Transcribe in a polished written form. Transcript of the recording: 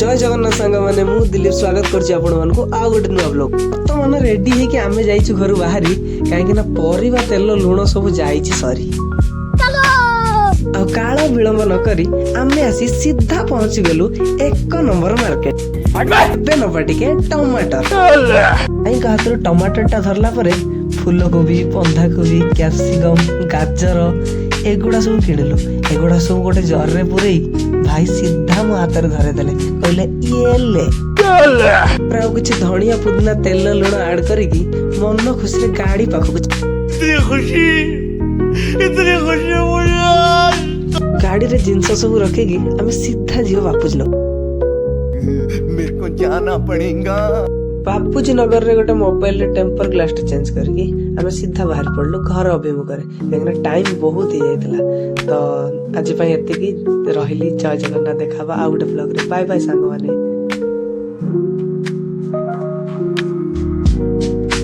ଜୟ ଜଗନ୍ନାଥ ସାଙ୍ଗମାନେ, ମୁଁ ଦିଲ୍ଲୀପ ସ୍ୱାଗତ କରୁଛି ଆପଣମାନଙ୍କୁ ଆଉ ଗୋଟେ ନୂଆ ବ୍ଲଗ। ବର୍ତ୍ତମାନ ରେଡି ହେଇକି ଆମେ ଯାଇଛୁ ଘରୁ ବାହାରି, କାହିଁକି ନା ପରିବା, ତେଲ, ଲୁଣ ସବୁ ଯାଇଛି ସରି। ଆଉ କାଳ ବିଳମ୍ବ ନ କରି ଆମେ ଆସି ସିଧା ପହଞ୍ଚି ଗଲୁ ଏକ ନମ୍ବର ମାର୍କେଟ। ଏବେ ନବା ଟିକେ ଟମାଟର। ଭାଇଙ୍କ ହାତରୁ ଟମାଟରଟା ଧରିଲା ପରେ ଫୁଲକୋବି, ବନ୍ଧାକୋବି, କ୍ୟାପସିକମ, ଗାଜର ଏଗୁଡ଼ା ସବୁ କିଣିଲୁ। ଏଗୁଡ଼ା ସବୁ ଗୋଟେ ଜରିରେ ପୁରେଇ ଭାଇ ସିଧା ମୋ ହାତରେ ଧରେଇଦେଲେ, କହିଲେ ଇଏ ଲେ। ତାପରେ ଆଉ କିଛି ଧଣିଆ, ପୁଦିନା, ତେଲ, ଲୁଣ ଆଡ କରିକି ମନ ଖୁସିରେ ଗାଡି ପାଖକୁ इतनी खुशी, इतनी खुशी मुझे आज। ଗାଡିରେ ଜିନିଷ ସବୁ ରଖିକି ଆମେ ସିଧା ଯିବ ବାପୁଜୀ ନଗର। मेरे को जाना पड़ेगा। ବାପୁଜୀ ନଗରରେ ଗୋଟେ ମୋବାଇଲରେ ଟେମ୍ପର ଗ୍ଲାସଟା ଚେଞ୍ଜ କରିକି ଆମେ ସିଧା ବାହାରି ପଡିଲୁ ଘର ଅଭିମୁଖରେ, କାହିଁକିନା ଟାଇମ ବହୁତ ହେଇଯାଇଥିଲା। ତ ଆଜି ପାଇଁ ଏତିକି ରହିଲି। ଜୟ ଜଗନ୍ନାଥ। ଦେଖାହବା ଆଉ ଗୋଟେ ବ୍ଲଗରେ। ବାଏ ବାଏ ସାଙ୍ଗମାନେ।